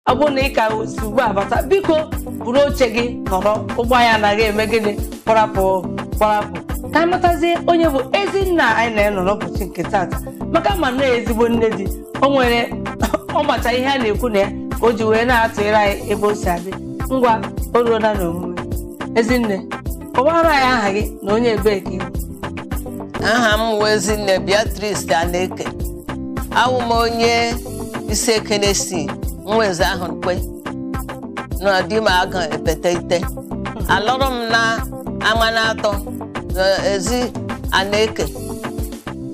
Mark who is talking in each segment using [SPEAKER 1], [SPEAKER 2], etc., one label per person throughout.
[SPEAKER 1] Ọ bụrụ na ị ka si ugbu a bata, biko buru oche gị nọrọ, ụgbọ anyị anaghị eme gịnị, kwarapụ kwarapụ. Ka anyị matazie onye bụ Ezinna anyị na-enọ n'ụbọchị nke taata, maka ma na ezigbo nne di o nwere, ọ macha ihe a na-ekwu na ya ka o ji wee na-atụnyere anyị ebe o si adị. Ngwa, o ruola n'omume. Ezinne, kọwara anyị aha gị na onye ebee ka ị bụ.
[SPEAKER 2] Aha m wụ Ezinne Beatrice Aneke. Awụ m onye isi Ekenesi Nweze Ahụrụkwe na di m agụ epete ite. Alọrọ m na Amanatọ na ezi Aneke,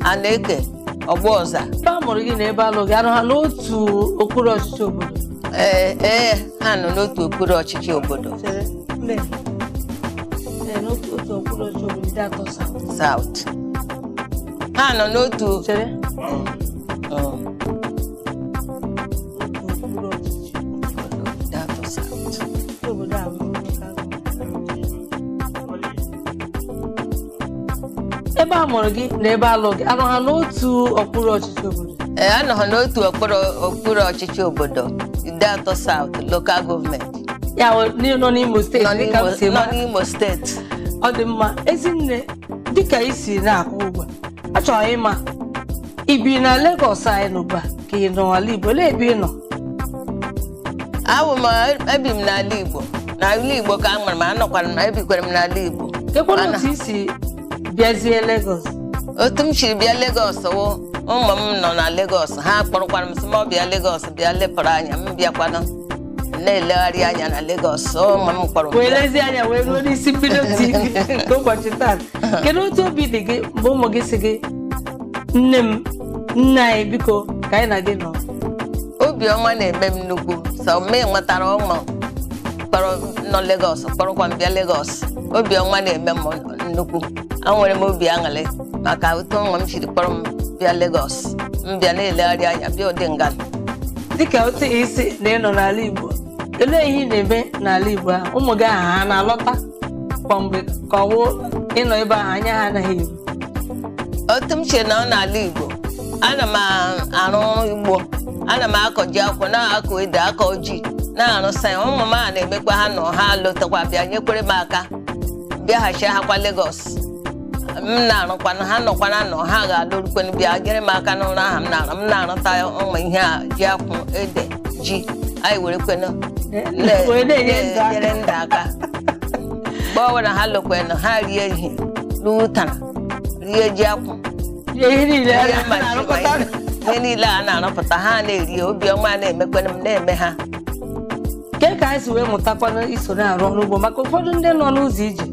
[SPEAKER 2] Aneke Ọgbọọza.
[SPEAKER 1] Ebe a mụrụ gị na ebe alụ gị, anụ ha n'otu okpuru ọchịchị obodo?
[SPEAKER 2] Ee, ha nọ n'otu okpuru ọchịchị obodo.
[SPEAKER 1] Chere, lee. Ee, n'otu otu okpuru ọchịchị obodo Ideato South.
[SPEAKER 2] South. Ha nọ n'otu.
[SPEAKER 1] Chere. Otu okpuru ọchịchị
[SPEAKER 2] Ideato South.
[SPEAKER 1] Obodo a bụ local government. Ebe a mụrụ gị na ebe alụ gị, anọ ha n'otu okpuru ọchịchị obodo?
[SPEAKER 2] Ee, anọ ha n'otu okpuru ọchịchị obodo Ideato South Local Government.
[SPEAKER 1] Ya wụ nọ n'Imo Steeti.
[SPEAKER 2] Nọ
[SPEAKER 1] dịka m si
[SPEAKER 2] nọ
[SPEAKER 1] mara.
[SPEAKER 2] n'Imo Steeti.
[SPEAKER 1] Ọ dị mma. Ezinne, dịka i si na-akwụ ụgwọ, achọrọ ịma, ị bi na Lagos anyị n'ugbu a ka ị nọ ala Igbo? Olee ebe ị nọ?
[SPEAKER 2] Awụ m, ebi m n'ala Igbo. N'ala Igbo ka a mụrụ m, anọkwara m, ebikwara m n'ala Igbo.
[SPEAKER 1] Kekwanụ otu i si bịazie Lagos?
[SPEAKER 2] Otu m siri bịa Lagos wụ ụmụ m nọ na Lagos, ha kpọrọkwara m sị m ọ bịa Lagos bịa lepụrụ anya. M bịakwanụ na-elegharị anya na Lagos, ụmụ m kpọrọ m
[SPEAKER 1] wee
[SPEAKER 2] bịa.
[SPEAKER 1] Lezie anya wee ruo n'isi mbido TV nke ụbọchị taa. Kedu otu obi dị gị mgbe ụmụ gị si gị, "Nne m, nne anyị, biko ka anyị na gị nọ"?
[SPEAKER 2] Obiọma na-eme m nnukwu sọ m nwetara ụmụ kpọrọ nọ Lagos, kpọrọkwa m bịa Lagos. Obiọma na-eme m nnukwu. Enwere m obi aṅụrị maka otu ụmụ m siri kpọrọ m bịa Lagos, m bịa na-elegharị anya, bịa ụdị ngana.
[SPEAKER 1] Dịka otu isi na ị nọ n'ala Igbo, olee ihe ị na-eme n'ala Igbo ahụ? Ụmụ gị ahụ ha na-alọta kwa mgbe, ka ọ wụ ịnọ ebe ahụ anya ha anaghị eru?
[SPEAKER 2] Otu m chere na ọ n'ala Igbo, ana m arụ ọrụ ugbo, ana m akọ ji akwụ, na-akọ ede, akọ ji, na-arụsa ya. Ụmụ m a na-emekwa, ha nọ, ha lọtakwa bịa nyekwere m aka, bịaghachi ha kwa Lagos. M na-arụkwana, ha nọkwana nọ, ha ga-alụrukwenụ bịa nyere m aka n'ụlọ ahụ m na-arụ. M na-arụta ụmụ ihe a, ji akwụ, ede, ji, anyị werekwenụ
[SPEAKER 1] wee na-enye ndụ aka.
[SPEAKER 2] Na-enyere ndụ aka. Mgbe ọbụla ha lụkwenụ, ha rie ihe, ruo ụtara, rie ji akwụ,
[SPEAKER 1] ihe niile a
[SPEAKER 2] rie mma ji,
[SPEAKER 1] na-arụkọta.
[SPEAKER 2] Ihe niile a na-arụpụta, ha na-eri. Obiọma na-emekwenụ m na-eme ha.
[SPEAKER 1] Ke ka anyị si wee mụtakwana iso na-arụ ọrụ ugbo? Maka ụfọdụ ndị nọ n'ụzọ ije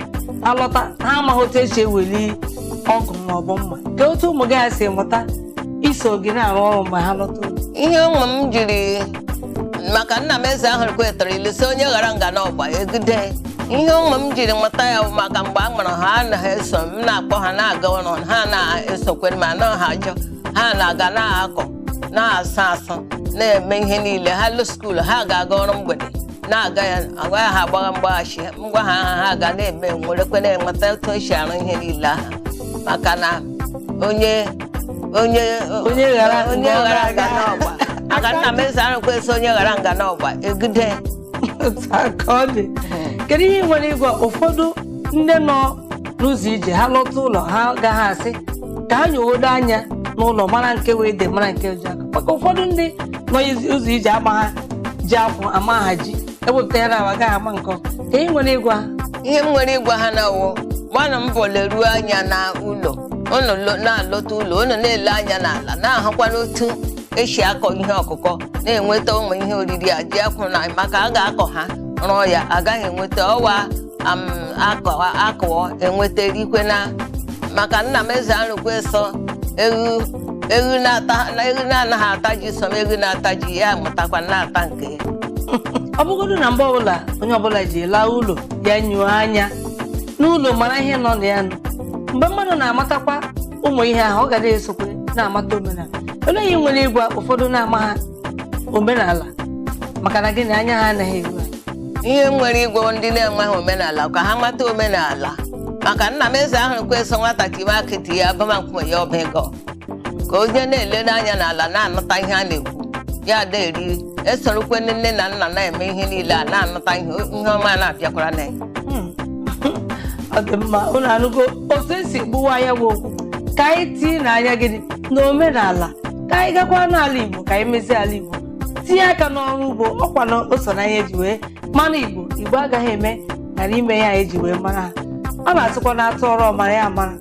[SPEAKER 1] alọta, ha amaghị otu esi eweli ọgụ ma ọ bụ mma. Ke otu ụmụ gị ha si mụta iso gị na-arụ ọrụ mgbe ha lọta ụlọ?
[SPEAKER 2] Ihe ụmụ m jiri, maka nna m eze ahụ kwetara ilu sị onye ghara nga n'ọgba egide. Ihe ụmụ m jiri mụta ya bụ maka mgbe a mụrụ ha, anaghị eso m, na-akpọ ha na-aga ọrụ, ha na-esokwe ma na ha ajọ, ha na-aga na-akọ, na-asụ asụ, na-eme ihe niile. Ha lụ school, ha ga-aga ọrụ mgbede, na-aga ya agwa ha agbagha mgbaghachi ngwa ha, ha ga na-eme, nwerekwe na-enweta otu esi arụ ihe niile ahụ, maka na onye onye
[SPEAKER 1] onye ghara
[SPEAKER 2] onye
[SPEAKER 1] mgbe ọ
[SPEAKER 2] ghara nga
[SPEAKER 1] na-aga.
[SPEAKER 2] N'ọgba maka nna m eze ahụ kwesị onye ghara nga n'ọgba egide.
[SPEAKER 1] Otu a ka ọ dị. Kedu ihe ị nwere ịgwa ụfọdụ ndị nọ n'ụzọ ije, ha lọta ụlọ, ha gaghị asị ka ha nyowodo anya n'ụlọ mara nke wee dị mara nke ji aka? Maka ụfọdụ ndị nọ ụzọ ije ama ha ji akwụ, ama ha ji ewepụta ya na agaghị ama nke ọ. Ka ị nwere ịgwa ha?
[SPEAKER 2] Ihe m nwere ịgwa ha na wụ, gbanụ mbọ leruo anya na ụlọ unu, na-alọta ụlọ unu, na-ele anya n'ala, na-ahụkwa n'otu esi akọ ihe ọkụkọ, na-enweta ụmụ ihe oriri a, ji akwụ na maka a ga-akọ ha rụọ ya, agaghị enweta ọwa am, akọ akụọ enweta rikwe na maka nna m eze arụkwe sọ ewu ewu na-ata na ewu na-anaghị ata ji, sọ ewu na-ata ji ya mụtakwa na-ata nke ya.
[SPEAKER 1] Ọ bụgodu na mgbe ọbụla onye ọbụla ji laa ụlọ ya, nyụọ anya n'ụlọ mara ihe nọ na ya nụ. Mgbe mmadụ na-amatakwa ụmụ ihe ahụ, ọ ga na-esokwe na-amata omenala. Olee ihe nwere ịgwa ụfọdụ na-ama ha omenala, maka na gịnị anya ha anaghị eru ha?
[SPEAKER 2] Ihe m nwere ịgwa ndị na-enweghị omenala, ka ha mata omenala, maka nna m eze ahụ kwesị nwata tiwe akịtị ya abama nkume ya ọba ego, ka onye na-ele n'anya n'ala na-anụta ihe a na-ekwu ya na-eri. Esorokwe nne na nna na-eme ihe niile a na-anata ihe ihe ọma na-abịakwara na ya.
[SPEAKER 1] Ọ dị mma. Unu anụgo otu esi gbuwa ya bụ okwu. Ka anyị tinye n'anya gịnị na omenala, ka anyị gakwa n'ala Igbo, ka anyị mezie ala Igbo, tinye aka n'ọrụ ugbo. Ọkwa na o so na ihe eji wee mara Igbo. Igbo agaghị eme ghara ime ya eji wee mara ha. Ọ na-asịkwa na atụ ọrụ ọmara ya amara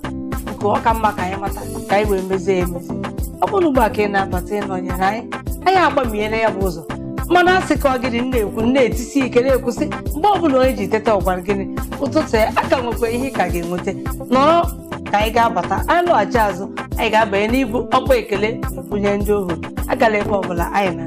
[SPEAKER 1] nke ọ ka mma ka anyị mata ka anyị wee mezie ya emezi. Ọ bụrụ ugbu a ka ị na-abata ịnọnyere anyị, anyị agbamiela ya bụ ụzọ, mana asị ka ọ gịnị m na-ekwu, m na-etisi ike na-ekwusị mgbe ọbụla onye ji teta ọgwara gịnị ụtụtụ ya aka nwekwa ihe ị ka ga-enweta. Nọrọ ka anyị ga-abata, anyị lọghachi azụ, anyị ga-abanye n'ibu ọkpa ekele na ebunye ndị ohu. Agala ebe ọbụla, anyị na